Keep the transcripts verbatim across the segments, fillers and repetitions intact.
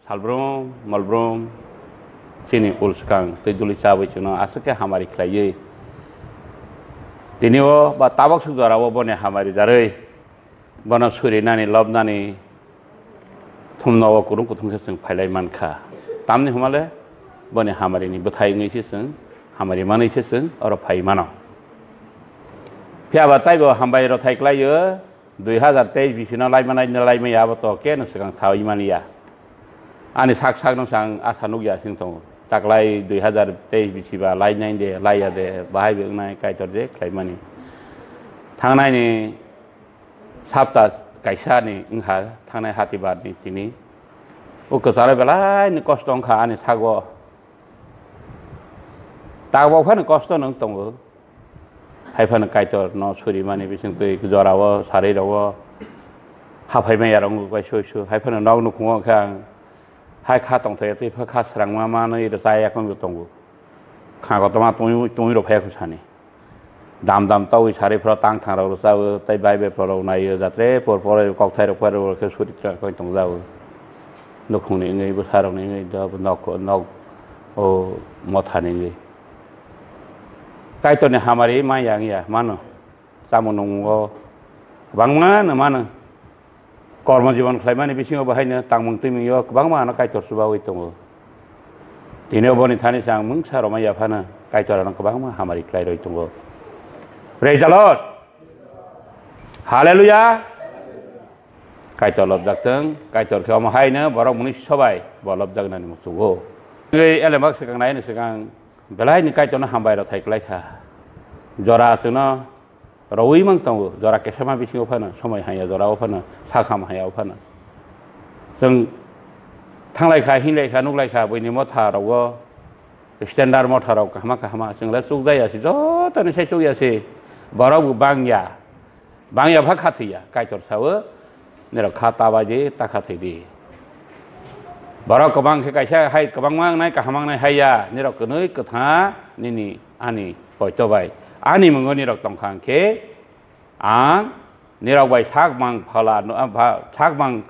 Salbrum, malbrum, chini ul swkang twi duli chabwi chwngno aswk khe hamari khlaiwi. Tini o ba tabok swk jora o boni hamari jarwi bono surinani, lobnani thumno o kutung kutung khe chwng phailai mankha. Tamni hwnmale boni hamarini bwthai wngwi se chwng, hamari manwi se chwng oro phai mano. Phiya ba taibo hambai rwthai klaio. Dui hazar teis bisino laimanai, laimaya abo to keno swkang sawi mani ya. Ani sak sakno ang asa nukya sing tongo. Taklai dui hazar teis bisiba lainai de, laiya de, bahai bo wngnai Kaitor je khlaimani. Thangnaini sapta kaisani wngkha, thangnai hatibarni tini. O kwcharo belaini kosto wngkha ani sago. Tabok phano kosto nang tongo. Hai phano Kaitor no surimani bising twi jora o, sarwi rogo haphai maya rok wngwi bai sui sui. Hai phano nok nukhungo khe ang hai kha tongthai twi pha kha srangma manwi rwchaya wngwi tongo. Kha kotorma tungwi, tungwi rok phai kho sani. Dam dam tawi sarwi phro tang thang rok rwchawo tei bai bai phro rok naio jatre por por kokthai rok phai rok khe suri khe tongjago. Nukhungni wngwi bwsa rokni wngwi nok, nok o mothani wngwi. Kaitorni hamari manya wngya mano. Chamung nungmungo kwbangma no mano. Kormo jibon khlaimani bisingo bo haino tangmung twimung yo kwbangma ano Kaitor chubawi tongo. Tini o boni thani se ang mungsa romai ya phano Kaitor ano kwbangma hamari khlai roi tongo. Praise the Lord. Hallelujah. Kaitor lobjak thung, Kaitor khe omo haino borok muni sobai bo lobjaknani muchungo. Tei elembak swkang naini swkang belaini Kaitorno hambai rok thai klai kha. Jora chwngno rowi mang tongo, jora kesama bisingo phano, somoi hanya jorao phano, sakham haya phano. Chwng thanglai kha, hinlai kha, nuklai kha, buini motha rogo, standard motha rok kahama kahama, chwng le chukjaya se, jotoni sai chukya se, borok bo bangya. Bangya pha khathwiya, Kaitor sao, nirok kha ta bai di, ta khathwi di. Borok kwbang khe kaisa hai kwbangma wngnai, kaham wngnai hai ya, nirok kwnwi kwtha nini ani poito bai. Ani mungo nirok tongkha hwnkhe, ang nirok bai sak mang phala, no, ah, pha-, sak mang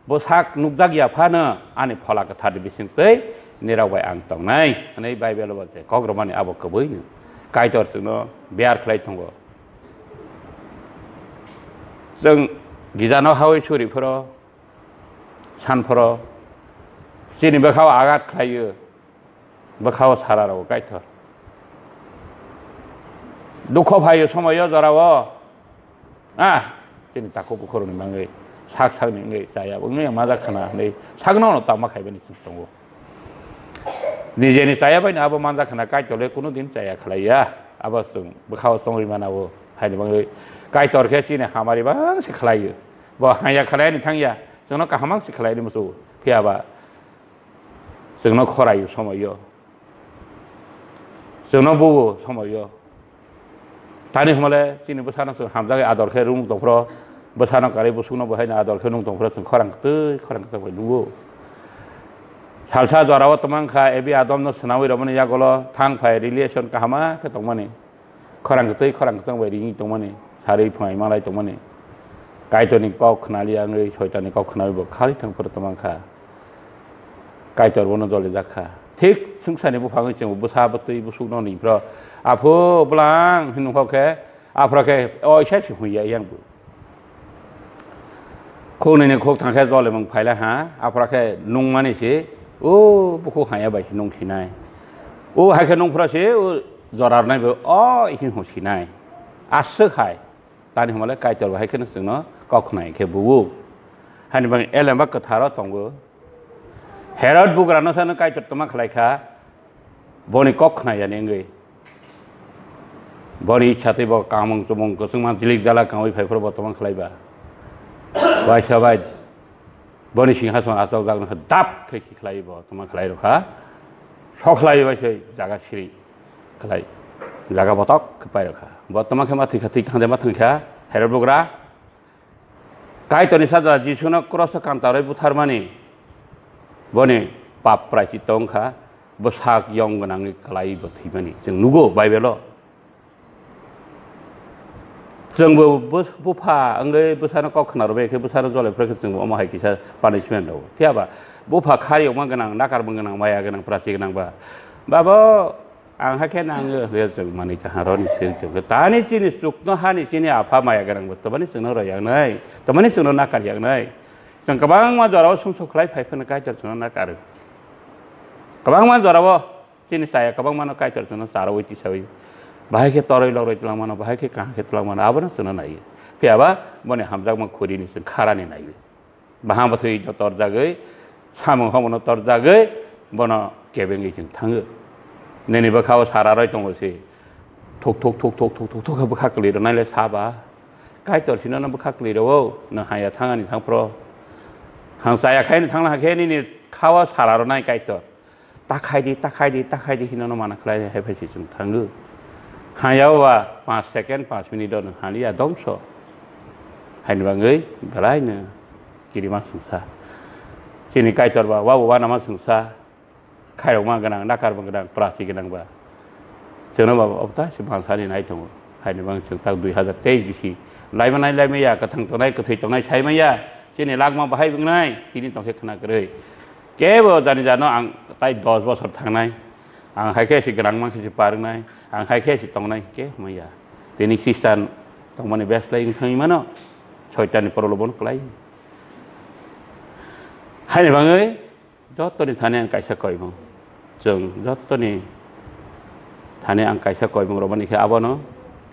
Bwsak nukjak ya phano ani Phola Kwtharni bisingtwi nirok bai ang tongnai, hwnwi Bible-o je kok rwmani abo kwbwino Kaitor chwngno biyar khlai tongo. Chwng gijano hawi suri phoro, san phoro, chini bwkhao agat khlaio. Bwkhao sara rw Kaitor. Dukho phaio somoio jorao. Ah, chini takhuk bukhurokni mangwi sak sakni wngwi chaya wngwi manja khna hwnwi sakno no tama khaibani chwng tongo. Nijeni chaya baino abo manja khna Kaitorle kunu din chaya khlaiya. Abo chwng bwkhao chongri mana o. Haini bagwi Kaitor khe chini hamari bangse khlaio. Bo haya khlaini thangya, chwngno kaham se khlaini muchungo. Phiya ba Chwngno khoraio somoio. Chwngno buo somoio. Tani hwnmale chini bwsano chwng hamjagwi ador khe rung tongphro, bwsano karwi bwswkno bo haino ador khe nung tongphro chwng khorang kwtwi, khorang kwtwi bai nungo. Salsa jorao twmang kha, ebi Adomno swnawi rwmani yagulo thang phai relation kahama khe tongmani. Khorang kwtwi, khorang kwchang bai ringwi tongmani, sarwi phwngai malai tongmani. Kaitorni kok khnaliya wngwi, Soitanni kok khnawi bo khali thang phuru tongmang kha. Kaitor bono jolijak kha. Thik swngcharni buphangwi chwng bwsa bwtwi bwswkno hwnwi phro, "Aphu, bwlang," hwnwi khe, aphro khe, "O, isa se," hwnwi ya yang bo. Khuknwini khukthang khe jolimung phailai ha, aphra khe nungmani se, o bukhuk haya bai se nung sinai. O hai khe nungphra se, o jorarnai bai, o ihin hung sinai. Aswk hai, tani hwnmale Kaitor bo hai kheno chwngno kok khnai khe buo. Haini bagwi Elemba kwtharo tongo. Herod bugrano sano Kaitor tongma khlai kha. Boni kok khnayani wngwi. Boni ichha tei bo kamung chumung kwchwngma jilik jala kangwi phai phuru bo tongma khlai ba. Waisa bai boni singhason achokjak no dap khe khlai bo tongma khlai rokha. Sokhlai bai se jaga siri khlai. Jaga botok khe pai rokha. Bo tongma khe ma thwikha, thwikha hande ma thwikha. Herod bugra. Kaitorni sajla Jisuno kroso kantarwi butharmani, boni pap praichito wngkha, bwsak yong gwnangwi kwlaiwi bo thwimani. Chwng nugo Baibelo. Chwngbo bus-, bupha wngwi bwsano kok khna rwbaikhe bwsano jolai phwrwkhe chwngbo omo hai kisa punishment rwo. Phiyaba bupha khariyokma gwnang, nakarma gwnang, maya gwnang, prasi gwnang ba, "Babo, ang hakhe nango," hwnkhe chwng manwi kaha roni se chwngkhe tani chini chukno hani chini apha maya gwnangbo twmani chwngno royaknai, twmani chwngno nakar yaknai. Chwng kwbangma jorao sumsok khlai phai phano Kaitor chwngno nakaro. Kwbangma jorao chini chaya kwbangmano Kaitor chwngno charawi tisawi. Bahai khe toroi loroi twlangmano, bahai khe kaham khe twlangmano, abono chwngno naiwi. Phiyaba boni hamjakma khurini chwng kharani naiwi. Baham bwthwi torjagwi, samung homono torjagwi, bono kebengwi chwng thango. Nini bwkhao sara roi tongo se. Thuk thuk thuk thuk thuk thuk thuk khe bwkha kwlwi rwnai le saba. Kaitor sino no bwkha kwlwi rwo, nwng haya thangani thangphro. Hang chaya khaini thangna hakhe nini khao sara rwnai Kaitor. Ta khai di, ta khai di, ta khai di hino no mana khlai hai phai se chwng thango. Haya ba panch second, panch minute o nwng haliya domso. Haini bagwi belai no kirima chwngsa. Chini Kaitor ba, wa uanama chwngsa. Khairokma gwnang, nakarma gwnang, prasi gwnang ba. Chwngno ba obta se bangsani nai tongo. Haini bang chwng tak dui hazar teis bisi. Laimanai laimaya, kwthang tongnai, kwthwi tongnai saimaya. Chini lakma bahai wngnai, tini tongkhe khna kwrwi. Kebo jani jano ang tai dos bosor thangnai. Ang hai khe se gwnang mankhe se parwngnai. Ang hai khe se tongnai, khe hwnmaya. Tini Khristan tongmani beslai wng thangwi mano. Soitanni prolobono klai. Haini bagwi Jotoni thani ang kaisa koimung. Chwng jotoni thani ang kaisa koimung romani khe abono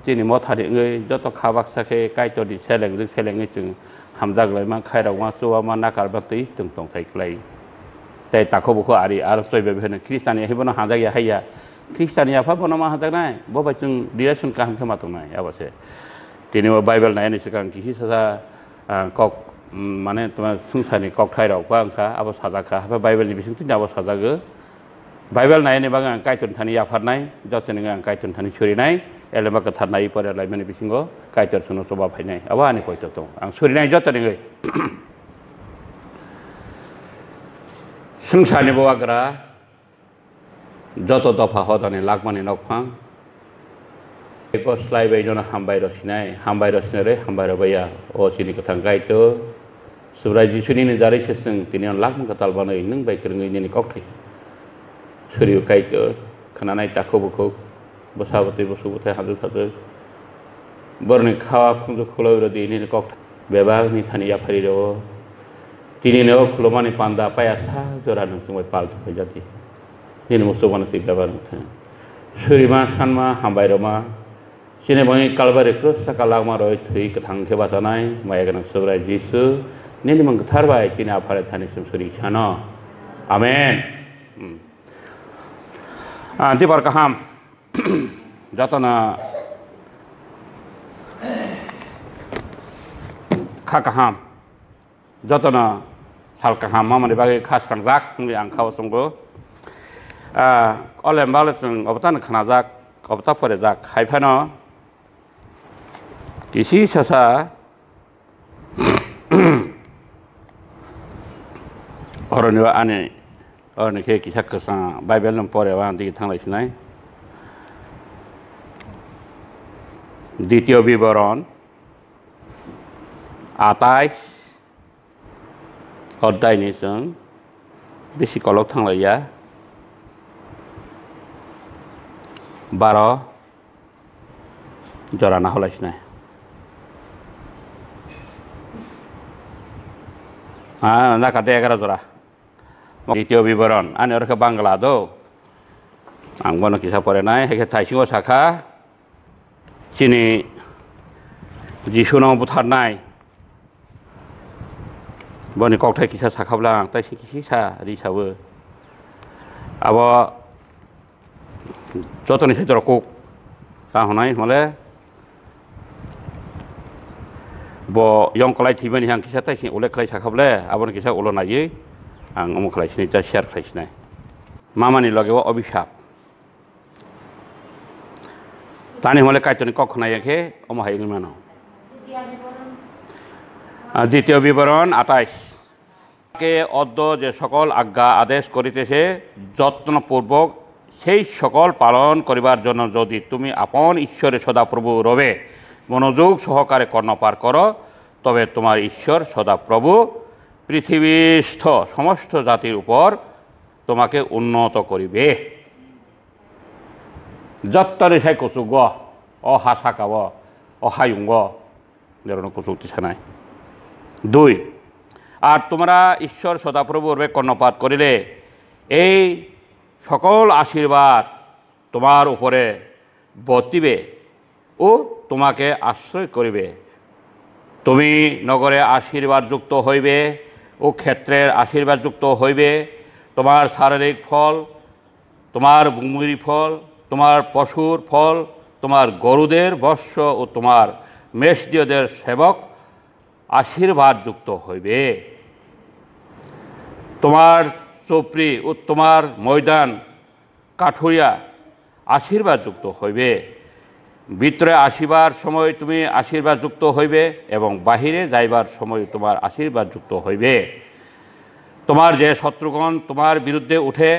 chini mothani wngwi joto kha baksa khe Kaitorni seleng ring selengwi chwng hamjak laima, khairokma, chubama, nakarma twi chwng tongthai khlai. Tei takhuk bukhuk ari aro choi bai phano Khristiani hibono hamjak ya hai ya. Khristiani yapha bono ma hamjaknai, bo bai chwng relation kaham khe ma tongnai abo se. Tini o Bible naini swkang kisi sasa ah, kok, mm, mane toma swngcharni kokthai rok ba wngkha, abo sajak kha. Haphai Bible ni bising twi abo sajago. Bible nai ni bagwi ang Kaitor thani yapharnai, joto ni ang Kaitor thani surinai, elema kwthar nai pore laimani bisingo Kaitor sono choba phainai. Abo ani poito tong. Ang surinai joto ni. Swngcharni bubagra, joto dopha hodani lakmani nokphang. Eko slai bai nono hambai rw sinai, hambai rw sinai re, hambai rw baiya. O chini kwthang Kaitor, Subrai Jisuni ni darwi se chwng tini o lakma kwtal banwi nwng bai kwrwngwi nini kokthai. Suriyo Kaitor, khwnanai takhuk bukhuk, bwsa bwtwi busuk bwthai hajwk sajwk. Borokni kha khunju khuloi rw di nini kokthai. Bebak ni thani yaphari rw. Tini ni o khulumani panda paya sa jora nwng chwng bai pal thwk phaijak di. Nini muchungmano twi bebak wng thung. Surima sanma hambai rwma. Chini bagwi Kalbari krus saka langma rwi thwi kwthang khe bachanai maya gwnang Subrai Jisu. Nini mung kwthar bai chini aphare thani sum suri sano. Amen. Hmm. Ah, dibar kaham. Jotono kha kaham. Jotono sal kaham mamani bagwi kha srangjak wngwi ang kha o chwngbo. Ah, o lembalo chwng obotano khnajak, obota porejak. Hai phano kisi sasa oroni o ani, oroni khe kisa kwchang Bible no pore o ang digi thanglai sinai. Ditio Biboron, atais, Odai ni chwng bisi kolok thanglaiya, baro jora naholai sinai. Ah, naka de egaroh jora. Ditio Biboron, ani oro khe Bangla do. Ang bono kisa porenai, hai khe Thaisingo sakha, chini Jisuno butharnai. Boni kokthai kisa sakha bwla ang tai se kisa ri sawo. Abo jotoni saitor kuk ta hwnai hwnle bo yong kwlai thwimani ang kisa tai se ulo khlai sakha bwle aboni kisa ulo naiwi ang omo khlai sinai ta share khlai sinai. Mamani loge o obisap. Tani hwnle Kaitorni kok khna ya khe omo hai wngwi mano. Ah, Ditio Biboron atais. কে অদ্য যে সকল আজ্ঞা আদেশ করিতেছে, যত্নপূর্বক সেই সকল পালন করিবার জন্য যদি তুমি আপন ঈশ্বরে সদাপ্রভু রবে, মনোযোগ সহকারে কর্ণপাত করো, তবে তোমার ঈশ্বর সদাপ্রভু পৃথিবীস্থ সমস্ত জাতির উপর তোমাকে উন্নত করিবে। Jottoni sai kuchugo, o ha sakao, o hayungo, norokno kuchuk tisanai. Dui, আর তোমরা ঈশ্বর সদাপ্রভুর বে কর্ণপাত করিলে এই সকল আশীর্বাদ তোমার উপরে বর্তিবে ও তোমাকে আশ্রয় করিবে। তুমি নগরে আশীর্বাদযুক্ত হইবে ও ক্ষেত্রের আশীর্বাদযুক্ত হইবে। তোমার শারীরিক ফল, তোমার ভূমির ফল, তোমার পশুর ফল, তোমার গরুদের বর্ষ ও তোমার মেষদিয়দের সেবক আশীর্বাদযুক্ত হইবে। তোমার চোপড়ি ও তোমার ময়দান কাঠুরিয়া আশীর্বাদযুক্ত হইবে। ভিতরে আসিবার সময় তুমি আশীর্বাদযুক্ত হইবে এবং বাহিরে যাইবার সময় তোমার আশীর্বাদযুক্ত হইবে। তোমার যে শত্রুগণ তোমার বিরুদ্ধে উঠে,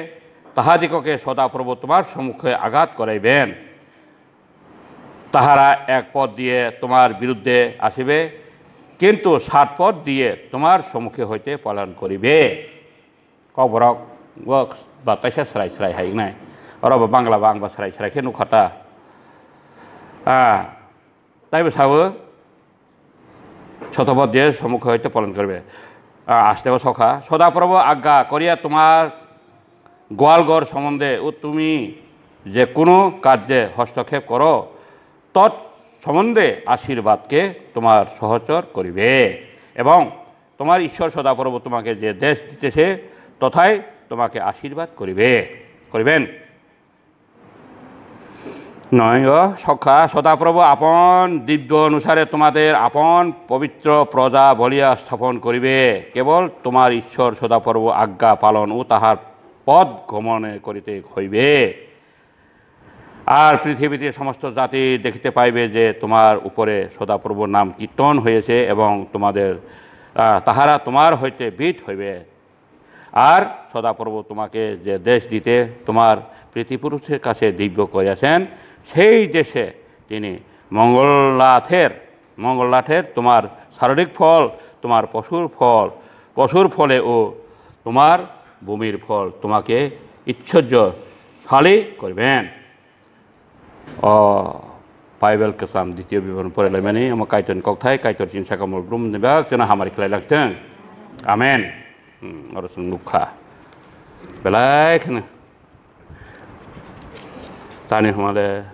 তাহাদিগকে সদাপ্রভু তোমার সম্মুখে আঘাত করাইবেন। তাহারা এক পথ দিয়ে তোমার বিরুদ্ধে আসিবে, কিন্তু সাত পথ দিয়ে তোমার সম্মুখে হইতে পলায়ন করিবে। Kokborok bo ba taisa srai srai hai wngnai. Oro bo Bangla ba ang ba srai srai khe nukha ta. Ah, taibo sao, শত পথ দিয়ে সম্মুখে হইতে পলায়ন করিবে। Ah, asteo sokha. সদাপ্রভু আজ্ঞা করিয়া তোমার গোয়ালঘর সম্বন্ধে ও তুমি যে কোনো কার্যে হস্তক্ষেপ করো, তৎ সম্বন্ধে আশীর্বাদকে তোমার সহচর করিবে এবং তোমার ঈশ্বর সদাপ্রভু তোমাকে যে দেশ দিতেছে, তথায় তোমাকে আশীর্বাদ করিবে, করিবেন। নয়, ও সখা, সদাপ্রভু আপন দিব্য অনুসারে তোমাদের আপন পবিত্র প্রজা বলিয়া স্থাপন করিবে। কেবল তোমার ঈশ্বর সদাপ্রভু আজ্ঞা পালন ও তাহার পথ গমনে করিতে হইবে। আর পৃথিবীতে সমস্ত জাতি দেখিতে পাইবে যে তোমার উপরে সদাপ্রভুর নাম কীর্তন হয়েছে এবং তোমাদের, আহ, তাহারা তোমার হইতে ভীত হইবে। আর সদাপ্রভু তোমাকে যে দেশ দিতে তোমার প্রীতিপুরুষের কাছে দিব্য করিয়াছেন, সেই দেশে তিনি মঙ্গল লাভের, মঙ্গল লাভের তোমার শারীরিক ফল, তোমার পশুর ফল, পশুর ফলে ও তোমার ভূমির ফল তোমাকে ঐশ্বর্যশালী করবেন। O Bible kwcham ditio biboron porelaimani, omo Kaitorni kokthai, Kaitor chini saka mol brum ni bak chwngno hamari khlai lak thung. Amen. Hmm, oro chwng nukha. Belai kheno. Tani hwnmale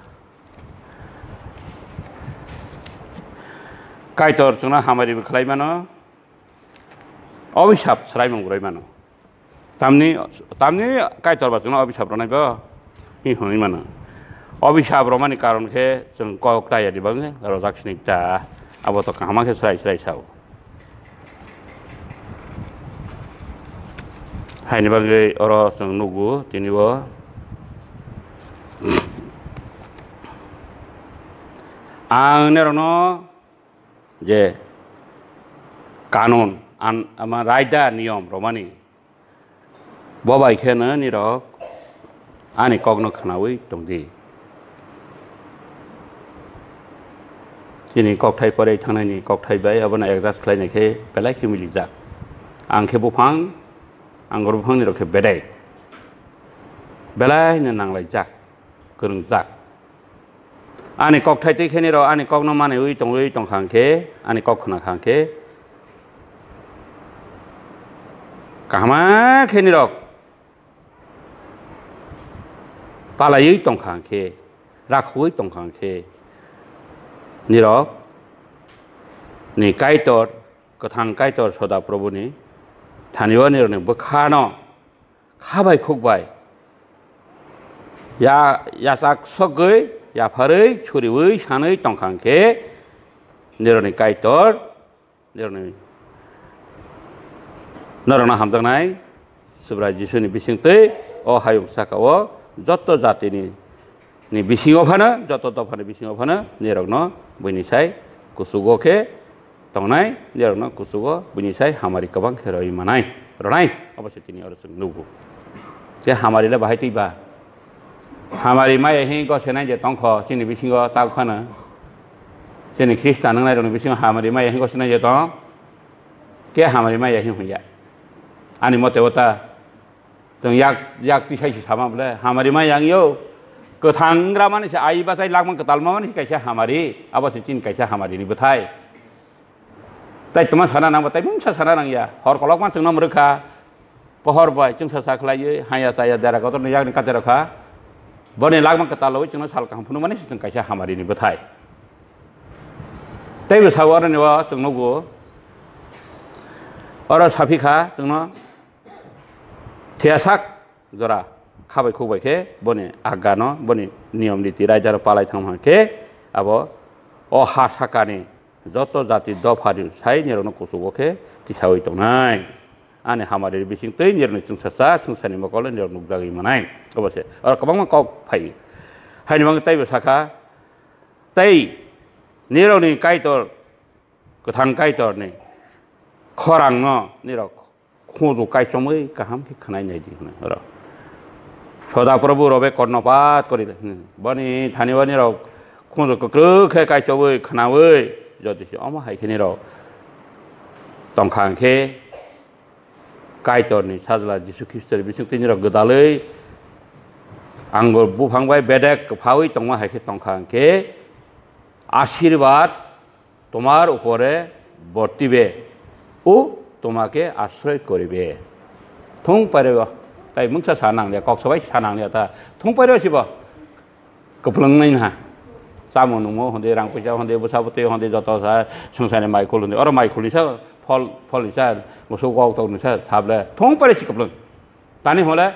Kaitor chwngno hamari bo khlai mano. Obisap swraimung rwi mano. Tamni, tamni Kaitor ba chwngno obisap rwnai bo, hi hwnwi mano. Obisap rwmani karon khe chwng kok taya di bagwi rojak sini ta, abo to kaham khe swrai swrai sao. Haini bagwi oro chwng nugo tini bo. Ang nerokno je kanun, an-, ama raida niyom romani, bo bai kheno nirok ani kokno khwnawi tongdi. Chini kokthai porwi thangnaini kokthai bai abono adjust khlainai khe belai khe milijak. Ang khe buphang, anggur buphang nirok khe bedai. Belaino nanglaijak, kwrwngjak. Ani kokthai twi khe nirok ani kokno manwi tongwi tongkha hwnkhe, ani kok khna kha hwnkhe, kaham khe nirok palaiwi tongkha hwnkhe, rakhugwi tongkha hwnkhe, nirok ni Kaitor, kwthang Kaitor Soda Probuni thani-o nirokni bwkhano kha bai khuk bai ya, yachak sogwi, yapharwi, suriui, sanwi tongkha hwnkhe, nirokni Kaitor, nirokni, norokno hamjaknai Subrai Jisuni bisingtwi o hayung saka-o joto jatini ni bisingo phano, joto dophani bisingo phano nirokno buini sai kuchugo khe tongnai, nirokno kuchugo buini sai hamari kwbang khe rwi manai, rwnai, obo se tini oro chwng nugo. Tei hamari le bahai twi ba? Hamari maya hini gose nai je tongkho chini bisingo tabuk phano. Chini Khristan wngnairokni bisingo hamari maya hwnwi gosina je tong, khe hamari maya hwnwi hwn ya. Ani mote o ta, chwng yak, yak tisai se sama bole, hamari maya wngyo. Kwthang wngramani se ai bachai lakma kwtalmamani se kaisa hamari, abo se chini kaisa hamarini bwthai. Tai tongma sana nangba, tai mungsa sana nangya. Hor kolokma chwngno mwrwkha. Pohor bai chwngsa sa khlaiwi haya chaya dera kotorni yakni kate rokha. Boni lakma kwtal loi chwngno sal kaham phunukmani se chwng kaisa hamarini bwthai. Teibo sao aroni o chwng nugo. Oro saphi kha chwngno. Thiyasak jora khabai khukbai khe boni agano, boni niyom niti raida rok palai thangma khe abo o ha sakani joto jati dophani sai nirokno kuchugo khe tisaui tongnai. Ani hamari bising tei nirokni chwngsacha chwngsani mokol nirok nukjagwi manai. Obo se oro kwbangma kok phai. Haini bagwi teibo sakha, tei nirokni Kaitor, kwthang Kaitorni khorangno nirok khunju kaichomwi kaham khe khwnai nai di hwnwi oro. Soda Prabhu robe kornopat kori de, hmm, boni thani boni rok khunju kwkrwk khe kaichobwi khwnawi jodi se omo hai khe nirok tongkha hwnkhe Kaitorni sajla Jisu Khristo ni bising twi nirok gwdalwi angur buphang bai bedek kwphawi tongma hai khe tongkha hwnkhe ashirbad তোমার উপরে বর্তিবে ও তোমাকে আশ্রয় করিবে. Thung pare ba, tai mungsa sa nang ya, kok sabai sa nang ya ta. Thung pare ba sibo. Kwplwng nai na. Chamo nungmo honde, rang puisa honde, bwsa bwtwi honde, joto sa, swngsa ni mai khul honde. Oro mai khul ni sa, phol, phol ni sa, musu kok tok ni sa, sable. Thung pare si kwplwng. Tani hole,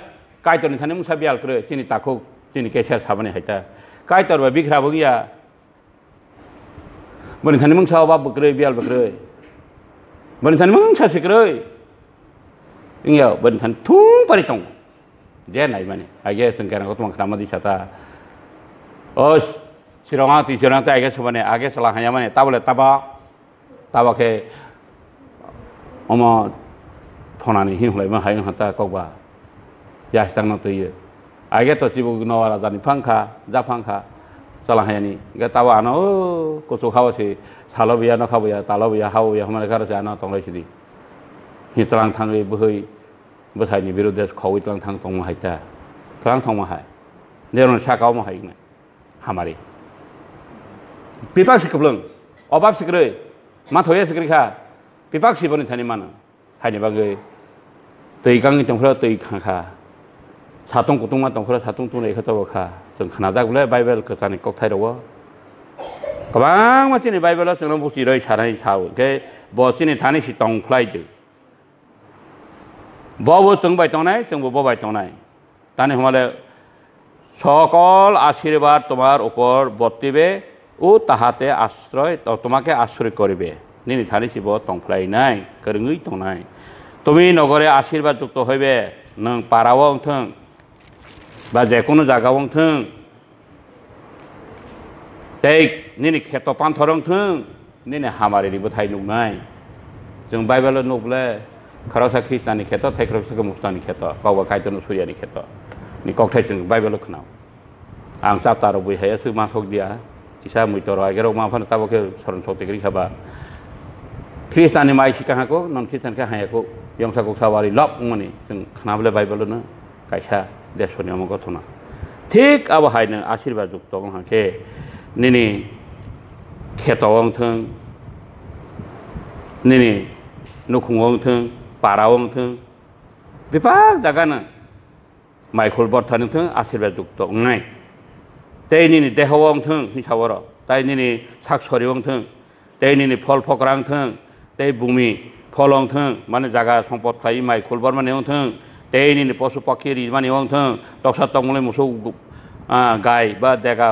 Kaitor ni thani mungsa bial kwrwi, chini takhuk, chini keser sabani hai ta. Kaitor ba bikra bo ya, Bwrwi thani mungsa o bab bwkrwi, biyal bwkrwi. Bwrwi thani mungsa sikrwi. Wngya, bwrwi thani thung pari tongo. Je naimani. Age chwng kerang kothoma khnama di sata. O sirong ang twi sirong tei age sabani, age sala hanya mani. Tabole taba. Taba khe omo thonani himlai ma hai hata kokba. Yastang no twi. Age to chibu no raja ni phangkha, ja phangkha. Chala hayani. Ge tabo ano o kuchuk hao se salo biya, nokha biya, talo biya, hao biya, hamani karo se ano tonglai sidi. Hi tlang thangwi bwhwi bwsai ni birude khowi tlang thang tongma hai ta. Tlang thongma hai. Derong saka omo hai nai. Hamari. Pipak si kwplwng. Obab si kwrwi. Ma thoya si kwrwi kha. Pipak si boni thani mano. Haini bagwi twi kangni tongphuru twi khangkha. Satung kutungma tongphuru satung tungrwi khe tobo kha. Chwng khnajak bwle Bible kwchani kokthai rogo. Kwbangma chini Bible o chwngno buchiroi sanai sao. Khe bo chini thani si tong phlai di. Bo bo chwng bai tongnai, chwngbo bo bai tongnai. Tani hwnmale সকল আশীর্বাদ তোমার উপর বর্তিবে ও তাহাতে আশ্রয়, তো তোমাকে আশ্রয় করিবে. Nini thani si bo tong phlai nai, kwrwngwi tongnai. তুমি নগরে আশীর্বাদ যুক্ত হইবে, nwng para o wng thung, ba je kunu jaga o wng thung, tei nini kheto panthor wng thung, nini hamari ni bwthai nuknai. Chwng Bible o nuk le, khoroksa Khristan ni kheto, tei khoroksa khe Muslim ni kheto, kokba Kaitor no Surya ni kheto. Ni kokthai chwng Bible o khwnao. Ang chapter rok bui hai aswk ma sok dia, kisa mui toro age rok ma phano tabo khe soron sok tikri kha ba. Khristan ni mai si kahako, non Khristan khe haya ko, yongsa kok sawari lok mani chwng khna bole Bible o no. Kaisa desoni omo gothona. Thik abo hai nwng asirba jukto wng khe nini kheto wng thung, nini nukhung wng thung, para wng thung, bebak jaga no maikhul borthani wng thung asirba jukto wngnai. Tei nini deho wng thung hinsa oro, tai nini sak sori wng thung. Tei nini phol phokra wng thung, tei bumi phol wng thung, mane jaga sompot khlai mai khulbor mani wng thung, tei nini posu pakhi ri mani wng thung, toksa tongmolai musuk, ah, gai ba dega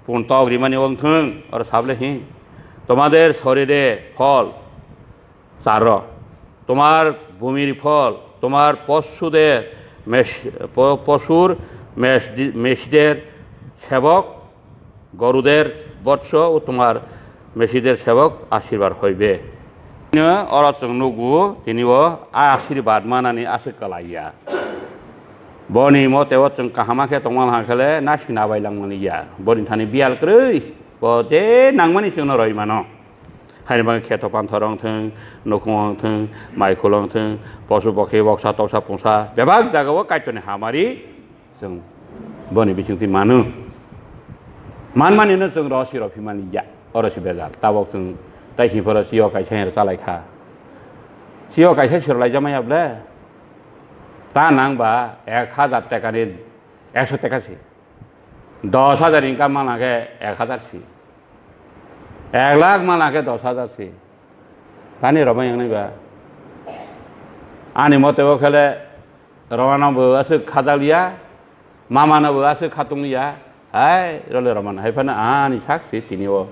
pun tok ri mani wng thung, oro sable hi. তোমাদের শরীরে ফল চারো, তোমার ভূমির ফল, তোমার পশুদের মেষ-, প-, পশুর মেষ-, মেষদের সেবক গরুদের বৎস ও তোমার মেষদের সেবক আশীর্বাদ হইবে। Oro chwng nugo, tini o asirbat manani aswk kwlai ya. Boni mote o chwng kaham khe tongma nang khe le nasi nabai langmani ya. Boni thani biyal kwrwi. Bo je nangmani chwngno roi mano. Haini bagwi kheto panthor wng thung, nukhung wng thung, maikhul wng thung, posu bokhi, boksa, toksa, pungsa, bebak jagao Kaitorni hamari chwng boni bisingtwi manu. Manmanino chwng rw si rw phimani ya, oro si bejal. Tabok chwng tai sini phoro C E O kaisa hwnwi chalai kha. C E O kaisa sirlai jama ya ble? Ta nang ba ek hazar tekani ekso teka si. Dos hajar income mana khe ek hajar si. Ek lakh mana khe dos hajar si. Tani roma yang nai ba. Ani mote o khele roma no bo aswk khajak liya, mama no bo aswk khatung liya. Hai role roma no hai phano ani sak si tini o.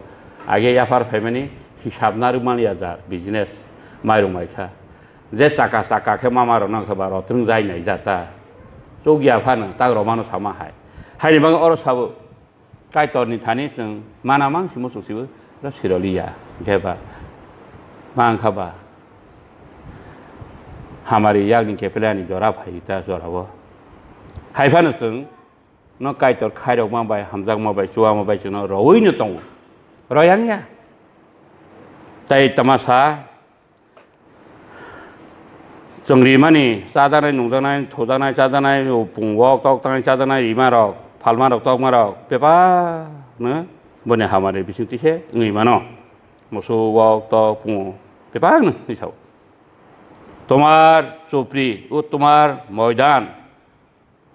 Age yaphar phaimani hisab narwk man liya jar business mairung mai kha. Je chaka chaka khe mama rok nang khe ba rotrwng jai nai jata. Chuk ya phano tak roma no sama hai. Haini bagwi oro sabo. Kaitorni thani chwng mana mang si muchung sibo ro siroliya. Hwnkhe ba ma wngkha ba hamari yakni kepelani jora phai ta jorao. Hai phano chwng no Kaitor khairokma bai, hamjakma bai, chuwama bai chwngno rowino tongo. Royang ya. Tai tamasa Chwng rimani, chajaknai, nungjaknai, thujaknai, chajaknai, pung wok tok tangnai, chajaknai, rimarok, phalmarok, tokmarok, bebak no boni hamari bisingtwi se wngwi mano. Musu wok tok pungo bebak no hinwi sao. Tomar chopri, o tomar moidan,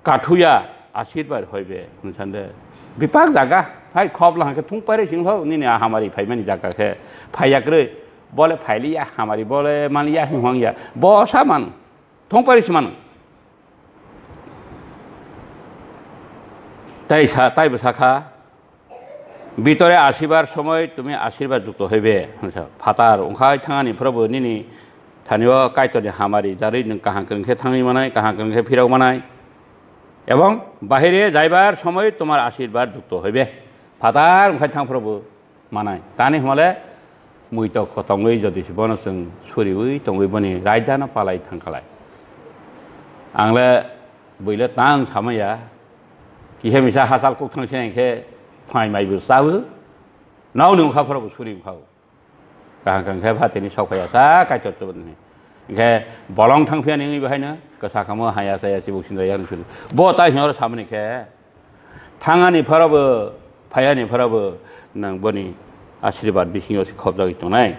Kathuya asirbar hoibe, hwnwi sande. Bipak jaga, hai khop lang khe thung pairwi sing hok, nini a hamari phaimani jaga khe phaiya kwrwi. Bole phailiya hamari, bole manliya hwnwi hwngya. Bo sa man, thung pairwi se man. Tai sa, tai bo sakha, "Bitore asibar somoi tumi asirbad jukto hoibe," hwnsa. Phatar wngkhai thangani phorobo nini thanio Kaitorni hamari jarwi nwng kaham kwrwng khe thangwi manai, kaham kwrwng khe phirok manai. Ebong bahire jaibar somoi tomar asirbad jukto hoibe. Phatar wngkhai thang phorobo manai. Tani hwnmale muitok kotongwi jodi se bono chwng suriwi tongwi boni raidano palai thangkhalai. Angle buile tang samaya. Kihe misa hachal kuk thang se hingkhe phai mai bo chawo. Nao ni wngkha phoro bo suri wngkha. Kaham kaham khe pha tini sok phaiya sa Kaitor tubuni. Hingkhe bolong thang phiya ni wngwi bahaino kwsa kamo haya saya chibuk sinjak yakni suri. Bo tai hino samani khe thangani phoro bo phayani phoro bo nang boni asirbat bisingo se khobjagwi tongnai.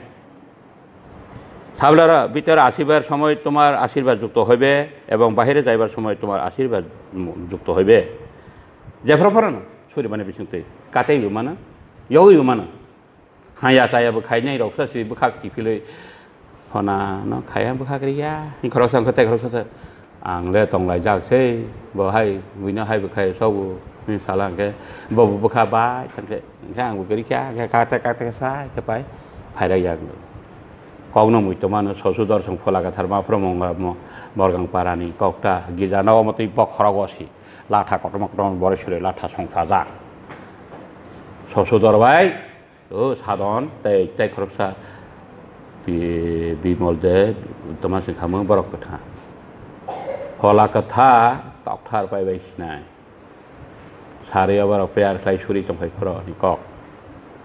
Sablara, "Bitore asibar somoi tomar asirbad jukto hoibe, ebong bahire jaibar somoi tomar asirbad jukto hoibe." Jephru phorono, suri mani bisingtwi, kateibo mano, yogwibo mano. Haya chaya bo khainai roksa si bwkhak kiphilwi, "Hona no khaya bwkhak riya," hing khoroksa hwnkhe tei khoroksa se, "Ang le tonglaijak sei, bo hai buino hai bwkhai sobo," hini sala hwnkhe, bo bo bwkha bai thangkhe, hwnkhe ang bo kwrwi kha, hwnkhe kate kate sa khe pai phairai ya. Kokno muitu mano Sosudor song Phola Kwthar ma phoro Mongra mo-, Morgang Parani kokta gija no omo twi bokhorok o si. Latha kotorma kotorma borok suri latha songchajak. Sosudor bai, o Sadon tei, tei khoroksa Bi-, Bimol de toma se khamung borok kwthang. Phola kwtha tokthar pai bai sinai. Sari o borok prayer khlai suri tongphai phoro ni kok.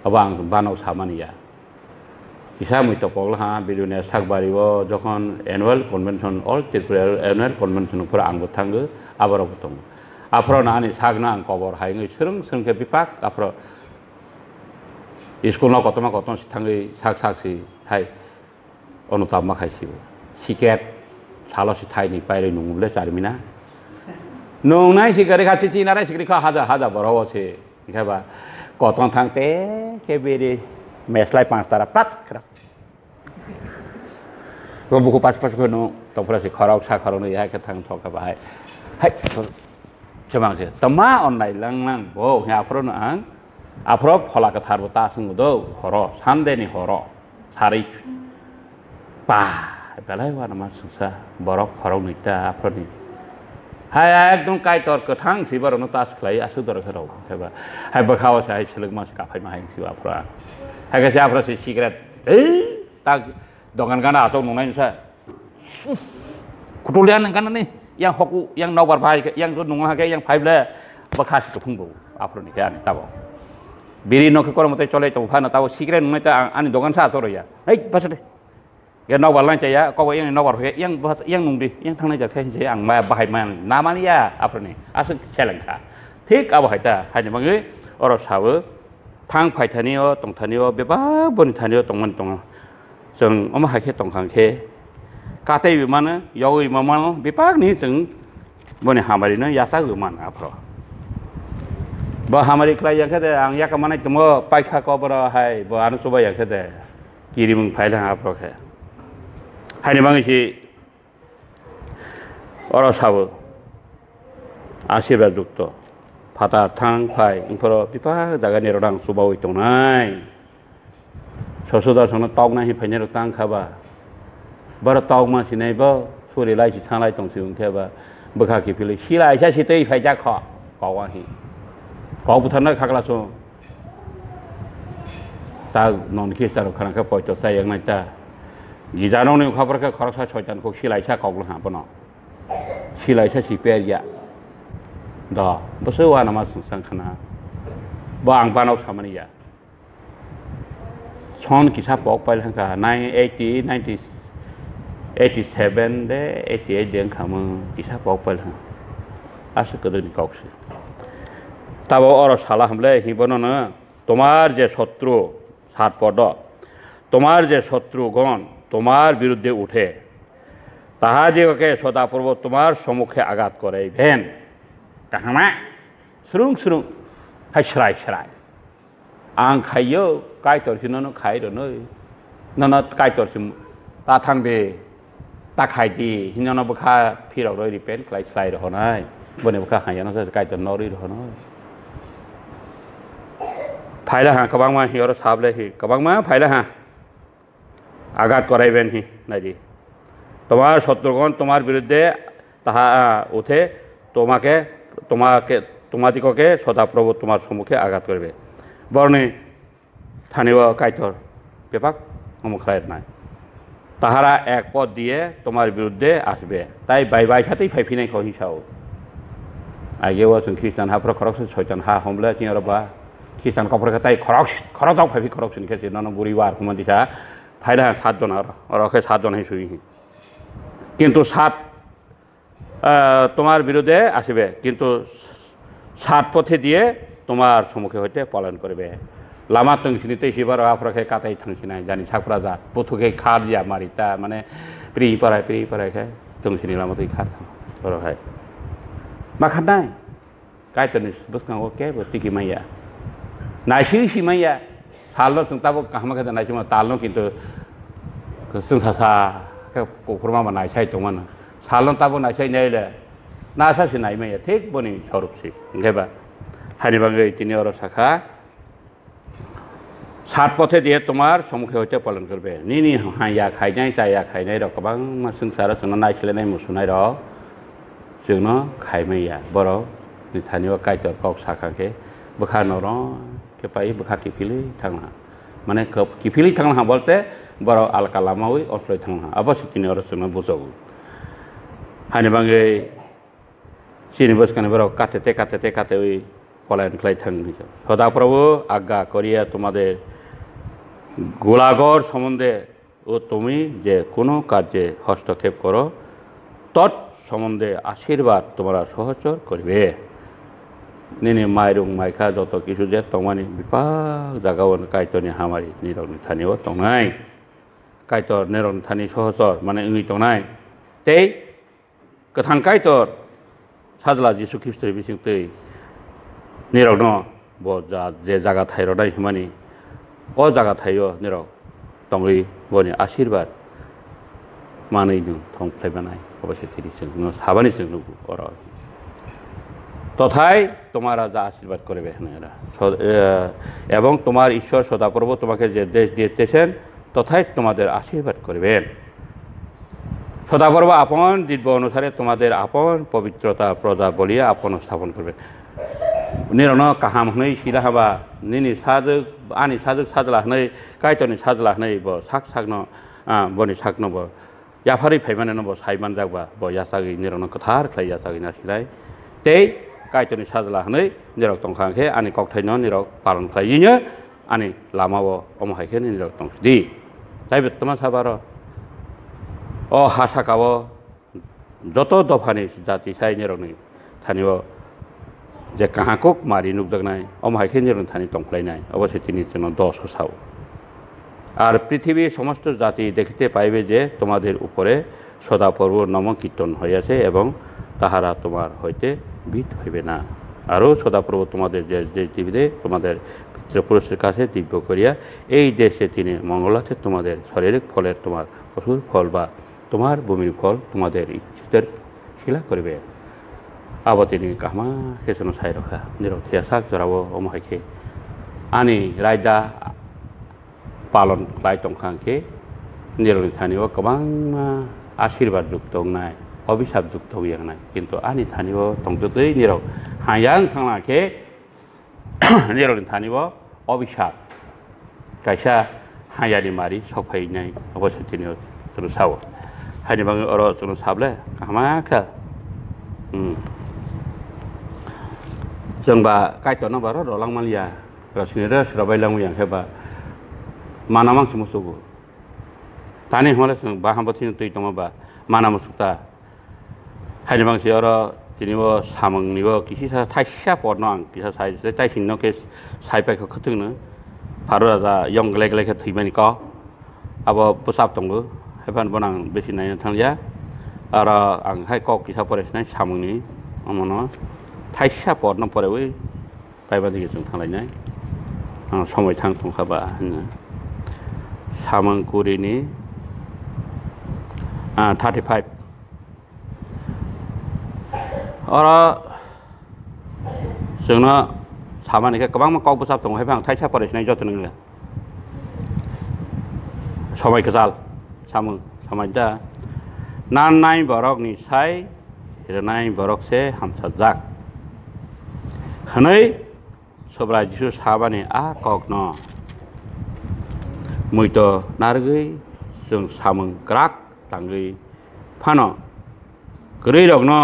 Abo ang banok samani ya. Kisa mui topok laha, Bilonia Sakbari o jokhon annual convention, All Tripura annual convention phoro ang bo thango, aborok bo tongo. Aphoro no ani sakno ang kobor hai wngwi swrwng swrwng khe bipak aphoro school no kotorma kotorma si thangwi sak sak si hai ono tabma khai si bo. Siket salo si thaini pairwi nungo bole charmina. Nungnai si gari kha chichi narai si gari kha haja haja borok o se. Hingkhe ba kotorma thang te khe beri meslai panch tara prat khrak. Bo buku pas pas kheno tongphra se khorok sa khorok no ya khe thang thok khe bahai. Hai, chemang se, "Tama onnai lang lang bo," he aphro no ang, aphro Phola Kwthar bo ta swngo do, horo, Sunday ni horo, sari pa, belai wana ma sungsa, borok khorok ni ta aphro ni. Hai, hai, ekdom Kaitor kwthang si borok no tas khlai, aswk dorok khe rok khe ba. Hai bwkha o se hai selek ma se kaphai ma hai si aphro. Hai khe se aphro se cigarette, ei, tak Dogan gana aswk nungnai sa. Kutulian nang gana ni, yang hoku, yang nokbar bai, yang to nung ha ke, yang five le, bwkha si kuphung bo, aphro ni ke ani tabo. Biri nokhe kormo tei cholai tongo phano tabo sikre nungnai ta ang ani dogan sa achoro ya. Hei, basa de. Ya nokbar lang chaya, kobo yang nokbar hoya, yang basa, yang nungdi, yang thangnai jar khe hinse ang ma bahai man, na mani ya, aphani, aswk seleng kha. Thik abo hai ta, haini bagwi oro sawo, thang phai thani o, tong thani o, bebak boni thani o, tongmani tongo. Chwng omo hai khe tongkha khe, kataiwi mano, yogwi ma mano, bebak ni chwng boni hamari no yachagwi mano aphro. Bo hamari khlai ya khe de, ang yaka manai tongmo paikha koboro hai, bo ano chubai ya khe de, kirimung phai lang aphro khe. Haini bagwi si oro sabo, asirbad jukto, phatar thang phai, wngphoro bebak jagani rok ang chubawi tongnai. Sosoda sono tokna hi phainai rok tang kha ba. Boro tokma sinai bo suri lai si thanglai tong si wngkhe ba. Bwkha kiphilwi silai sa si tei phaijak kho. Kok wa hi. Kok butharna khakla so. Ta non khe charo khana khe poito chai yang nai ta. Gija nong ni khapor khe khoroksa soitan kok silai sa kok ha bono. Silai sa si per ya. Do, bwswk uanama swngchang khna. Bo ang banok samani ya. Son kisa pok pail hangkha, nine eighty, ninety, eighty seven de, eighty eight de wngkha mo, kisa pok pail hang. Aswk kwdwkni kok se. Tabo oro sala hamle, hi bono no, tomar je sotru, sat podo, tomar je sotrugon tomar birudde uthe, taha digoke sodaporbo tomar sommukhe agat koraiben. Kahama, srung srung, hai srai srai. Ang khaiyo, Kaitor si nono khai rwnoi. Nono Kaitor si ta thang de, ta khai di, hinono bwkha phirok roi repent khlai slai rohonai. Boni bwkha haiya no se Kaitor no rwi rohonoi. Phaila ha kwbangma hi oro sable hi kwbangma phaila ha. Agat koraiben hi, naidi. Tomar sotrugon tomar birudde taha, ah, uthe tomake, tomake, tomadikoke sodaprobo tomar sommukhe agat koribe. Borni thani o Kaitor bepak omo khlai rwnai. Tahara ek pod diye tomar birudde asbe. Tai bai bai satei phai phinai kho hi sao. Age o chwng Khristan haphro khoroksa soitan ha homle chini oro ba. Khristan kophro khe tai khorok, khorok jok phai phi khorok sini khe se nono buri war khuma disa. Phaila sat jon aro, oro khe sat jon hai sui. Kintu sat, ah, tomar birudde asibe, kintu sat pothe diye tomar sommukhe hoite palon koribe. Lama tong sini tei sibar aphra khe katai thang sinai, jani sakpra ja, buthu khe khar ya mari ta, mane pri parai, pri parai khe tong sini lama tei khar thang, oro hai. Ma khanai? Kaitorni bwskango kebo tiki manya. Naising si manya. Salno chwng tabuk kaham khe naisingma talno kintu chwng sasa khe kuphurma ma naisai tongmano. Salno tabuk naisai naile nasa si nai manya. Thik boni sorok si. Hwnkhe ba haini bagwi tini oro sakha. Sat pothe diye tomar sommukhe hoite palon koribe. Nini haya khainai, chaya khainai rok kwbangma swngcharo chwngno naisilnai musunai rok chwngno khaimai ya. Borok ni thani o Kaitor kok sakha khe bwkha norok khe pai bwkha kiphilwi thangna. Mane kok kiphilwi thangna bolte borok alka lamawi osloi thangna. Abo se tini oro chwngno bujago. Hani bangwi Chini bwskangni borok kate te kate te kate wi palayan khlai thang hwnwi sa. Soda Prabhu agga koriya tomade gulagor somonde o tumi je kono karje hostokhep koro, tot somonde ashirbad tomara sohochor koribe. Nini mairung maikha joto kisu je tongmani bipak jagao Kaitorni hamari nirokni thani o tongnai. Kaitor nirokni thani sohochor mane wngwi tongnai. Tei Kwthang Kaitor Sajla Jisu Khristoni bisingtwi nirokno bo ja-, je jaga thai rwnai hwnmani, o jaga thaio nirok tongwi boni ashirbad manwi nwng thong phlai manai, obo se thiri chwng no sabani chwng nugo oro. Tothai tomara ja ashirbad koribe hwnwi ora. So, eh, ebong tomar Ishwar Soda Prabhu tomake je desh diye teshen, তথায় তোমাদের আশীর্বাদ করবেন। সদাপ্রভু আপন দিব্য অনুসারে তোমাদের আপন পবিত্রতা প্রজা বলিয়া আপন স্থাপন করবেন। Nirokno kaham hwnwi sila haba, nini sajwk, ani sajwk sajla hwnwi, Kaitorni sajla hwnwi bo sak sakno, ah, boni sakno bo yapharwi phaimani no bo sai manjak ba, bo yachagwi nirokno kwthar khlai yachagwi nasinai. Tei Kaitorni sajla hwnwi nirok tongkha hwnkhe ani kokthaino nirok palon khlaiwino ani lamao omo hai khe nirok tongdi. Taibo twma sabaro o ha sakao joto dophani jati sai nirokni thanio je kahakuk mari nukjaknai, omo hai khe nirokni thani tongkhlainai, obo se tini chwngno doso sao. আর পৃথিবীর সমস্ত জাতি দেখিতে পাইবে যে তোমাদের উপরে সদাপ্রভু নমঃ কীর্তন হইয়াছে এবং তাহারা তোমার হইতে ভীত হইবে না। আরও সদাপ্রভু তোমাদের দেশ দেশ দিবে, তোমাদের পিতৃপুরুষের কাছে দিব্য করিয়া এই দেশে তিনি মঙ্গলার্থে তোমাদের শারীরিক ফলের তোমার পশুর ফল বা তোমার ভূমির ফল তোমাদের ইচ্ছিতের শিলা করিবে। Abo tini kahma khe chwngno sai rwkha, nirok thwiyasak jorao omo hai khe ani raida palon khlai tongkha hwnkhe nirokni thani o kwbangma ashirbad jukto wngnai, obhisap jukto wngnai, kintu ani thani o tongtwtwi nirok hayang thangna khe nirokni thani o obhisap kaisa hayani mari sok phainai, obo se tini o chwng sao. Haini bagwi oro chwngno sable kahma khe. Hmm. Chwng ba Kaitorno ba ro rolang manliya. Rosni re srobai langwi ang khe ba mana mang se musugo. Tani hwnle chwng ba hambo thini twi tongma ba mana musuk ta. Haini bangsi oro tini bo samungni bo kisisa thaisa porno ang kisa sai, tei taisingno khe sai paikha khwtwngno. Pharo raja yong glek glek khe thwimani kok. Abo bwsap tongo. Haiphan bono ang besi naina thangya. Aro ang hai kok kisa pore sinai samungni omono thaisa porno porewi. Kaiba digi chwng thanglainai. Ang somoi thang tongkha ba hwnwi. Samung kurini, ah, thirty five. Oro chwngno samani khe kwbangma kok bwsap tongo, hai phano thaisa pore sinai joto nungya. Somoi kwchal samung samai da. Nannai borokni sai rwnai borok se hamsajak. Hwnwi Subrai Jisu sabani a kokno muito narwgwi chwng samung kwrak tangwi phano kwrwirokno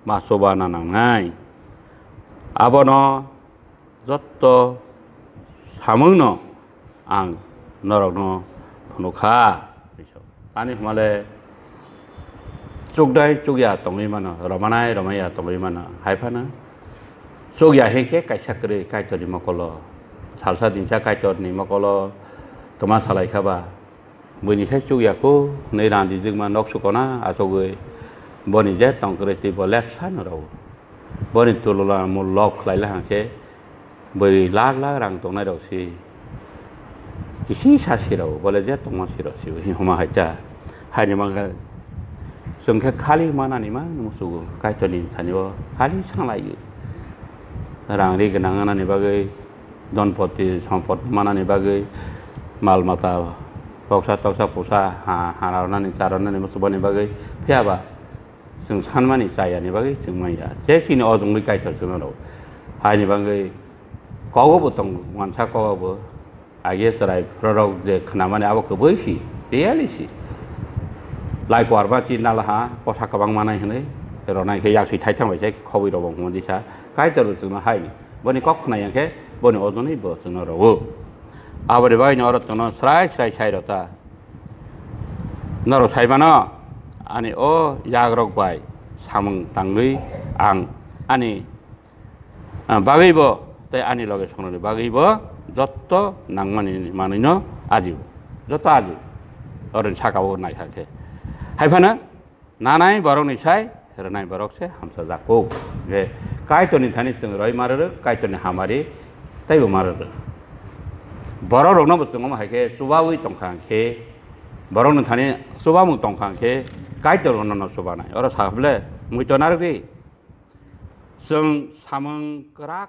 ma chubana nangnai. Abono jotto samungno ang norokno phunukha. Ani hwnmale chukdai chukya tongwi mano, romanai romaya tongwi mano, hai phano chukya hinkhe kaisa kwrwi Kaitorni mokolo, salsa dinsa Kaitorni mokolo twma salai kha ba, buini sai chukya kho hwnwi randijwkma nok sukona achugwi boni je tong kwrwi twi bo lek sano rwo. Boni tulula mo lok khlai la hang khe bwrwi lakh lakh rang tongnai rok si kisi sa si rw bole je tongma si rw si hwnwi homa hai ta. Haini mangkha chwng khe khali manani ma musugo Kaitorni thani o khali sanglai rang ri gwnang ani bagwi, donpoti sompot manani bagwi, mal mata toksa toksa pusa ha ha rwnani cha rwnani muchubani bagwi phiya ba. Chwng sanmani chayani bagwi chwng manya. Je chini ojongwi Kaitor chwngno rw. Haini bagwi kogo bo tong wansa kogo bo. Age chwrai phororok je khnamani abo kwbwi si, tiyali si. Lai kuarma chi nalaha, posa kwbang manai hwnwi, ronai khe yaksi thaithang bai se khobwi rw bo hwnwi sa. Kaitor bo chwngno haini. Boni kok khna yang khe, boni ojongwi bo chwngno rw. Aboni bagwi oro chwngno srai srai sai rw ta. Norok sai mano, ani o yagrok bai samung tangwi ang ani, ah, bagwi bo tei ani loge songnani bagwi bo jotto nangmani manwino ajio, jotto ajio. Oroni saka o naikha khe. Hai phano nanai borokni sai rwnai borok se hamsajak kho. Je Kaitorni thani chwng roi ma rwrwk, Kaitorni hamari teibo ma rwrwk. Borok rokno bo chwng omo hai khe chubaui tongkha hwn khe, borokni thani chubamung tongkha hwn khe, Kaitor bono no chubanai. Oro sa bole, muito narwk di. Chwng samung kwrak